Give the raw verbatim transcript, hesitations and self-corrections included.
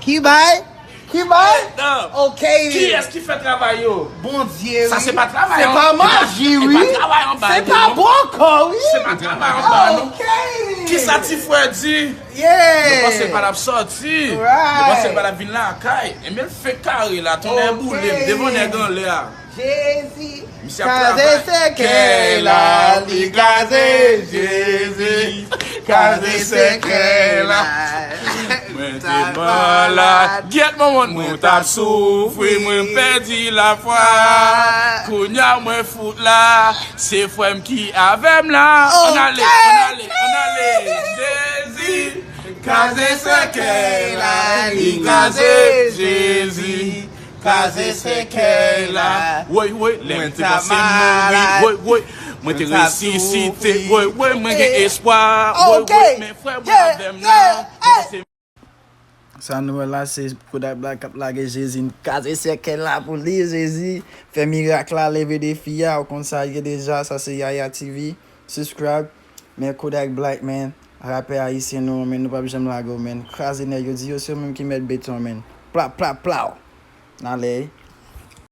Ki bay? Ki bay? Non. Ok. Kiyès ki fè travay yo? Bondye, Sa wi. Se pa travay Se an- pa maji, e wi. Pa travay anba Se de pa non. Bòkò, wi. Se pa travay anba non. Ok. Kisa ti frè di? Yeah. Yo panse l pa t ap sòti. Right. Yo panse l pa t ap vin lakay. Enben l fenk kare la, tonnè Ok. Boule m devan nèg anlè a. Jezi. Misye ap Kraze travay. sèkèy la, li kraze Jezi. Kraze sèkèy la. Mwen te malad. Gyèt mwen mwen t ap soufri, mwen pèdi lafwa. Kounye a mwen fout la. Se frè m ki avè m la. Ann ale, ann ale, ann ale. Jezi. Kraze sèkèy la, li kraze Jezi. Kraze sèkèy la. Woy, woy, lè m te panse m mouri. Woy, woy, mwen te resisite. Woy, woy, mwen gen espwa. Woy, woy, men frè mwen avè m la. Sa nou wè la se Kodak Black k ap lage Jezi, n kraze sèkèy la pou li, Jezi fè mirak la, leve defi a, ou konn sa ye deja, sa se Yaya T V, subscribe. Men Kodak Black, man, rapè ayisyen nou, men nou p ap janm lage w, man. Kraze nèg yo, di yo se yo menm ki mèt beton, man. Plap, plap, plaw. N ale.